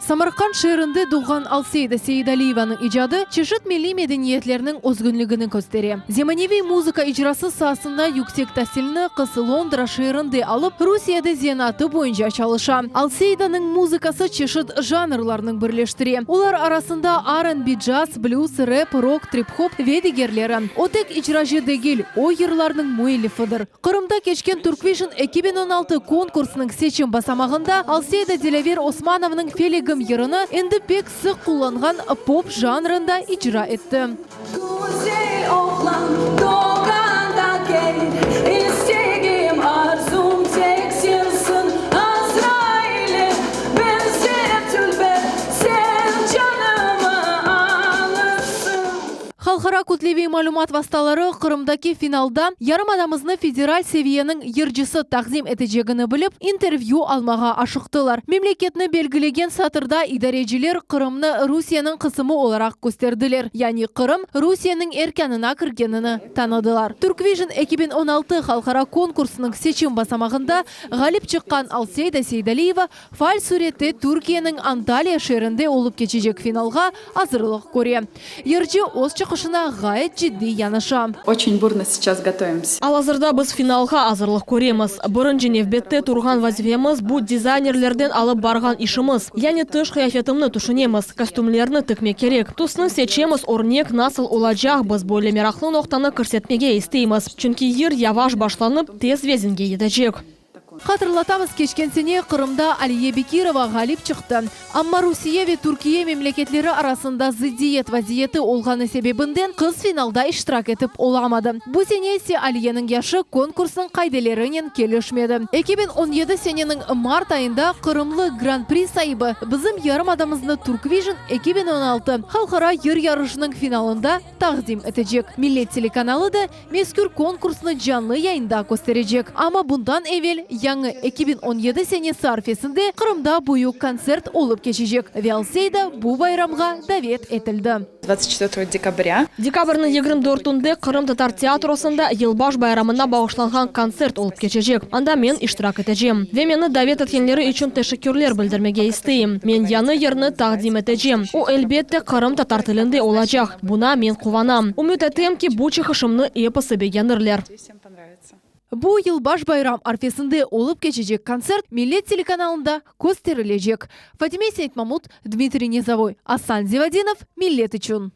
Samarqand şeerinde doğğan Alseyda Seyidaliyevanıñ icadı çeşit milliy medeniyetlerniñ özgünligini köstere. Zemaneviy muzıka icrası saasında yüksek tasilni qız Londra şeerinde alıp, Rusiyede zenaatı boyunca çalışa. Alseydanıñ muzıkası çeşit janrlarnıñ birleştire, olar arasında R&B, caz, blüz, rep, rok, trip-hop ve digerleri. O tek icracı degil, o yırlarnıñ müellifidir. Qırımda keçken Turkvision 2016 konkursınıñ seçim basamağında Alseyda Dilâver Osmanovnıñ Felegim yırını endi pek sıq qullanğan pop janrında icra etti. Güzel oğlan doğğanda kel, İstegim, arzum tek sensiñ, Azraile, benzer dülber, Sen canımı alırsıñ. Halqara kütleviy malümat vastaları Qırımdaki finalda yarımadamıznı federal seviyeniñ yırcısı taqdim etecegini bilip, intervyü almağa aşıqtılar. Memleketni belgilegen satırda idareciler Qırımnı Rusiyeniñ qısımı olaraq kösterdiler, yani Qırım Rusiyeniñ erkânına kirgenini tanıdılar. Turkvision 2016 halqara konkursınıñ seçim basamağında ğalip çıqqan Alseyda Seydaliyeva Faal sürette Türkiyeniñ Antalya şeerinde olıp keçecek finalğa azırlıq köre. Yırcı öz çıqışına ğayet ciddiy yanaşa. Oçen burno seyças gotovimsâ. Al-azırda biz finalğa azırlıq köremiz. Birinci nevbette turğan vazifemiz bu dizaynerlerden alıp barğan işimiz. Yani tış qıyafetimni tüşünemiz, kostümlerni tikmek kerek. Tüsni seçemiz, örnek nasıl olacaq, biz böyle meraqlı noqtanı kirsetmege isteymiz. Çünki yır yavaş başlanıp, tez vezinge yetecek. Hatırlatamız, keçken sene Qırımda Aliye Bekirova ğalip çıqtı. Amma Rusiye ve Türkiye memleketleri arasında zıddiyet vaziyeti olğanı sebebinden qız finalda iştirak etip olamadı. Bu sene ise Aliyeniñ yaşı konkursnıñ qaidelerinen kelişmedi. 2017 seneniñ mart ayında qırımlı Gran-pri saibi bizim yarımadamıznı Turkvision 2016 halqara yır yarışınıñ finalında taqdim etecek. Millet telekanalı da Mezkür konkursnı canlı yayında kösterecek. Amma bundan evel, yañı 2017 senesi arfesinde Qırımda büyük kontsert olıp keçecek ve Alseyda bu bayramğa davet etildi. Dvadtsat çetvertogo dekabrâ. Dekabrniñ 24-ünde Qırımtatar teatrosında Yılbaş bayramına bağışlanğan kontsert olıp keçecek. Anda men iştirak etecem. Ve meni davet etkenleri içün teşekkürler bildirmege isteyim. Men yañı yırnı taqdim etecem. O, elbette, qırımtatar tilinde olacaq. Buna men quvanam. Ümüt etem ki, bu çıqışımnı episi begenirler. Bu yılbaş bayram arfesinde olıp keçecek kontsert Millet telekanalında kösterilecek. Fatime Seytmamut, Dmitriy Nizovoy, Asan Zivadinov, Millet içün.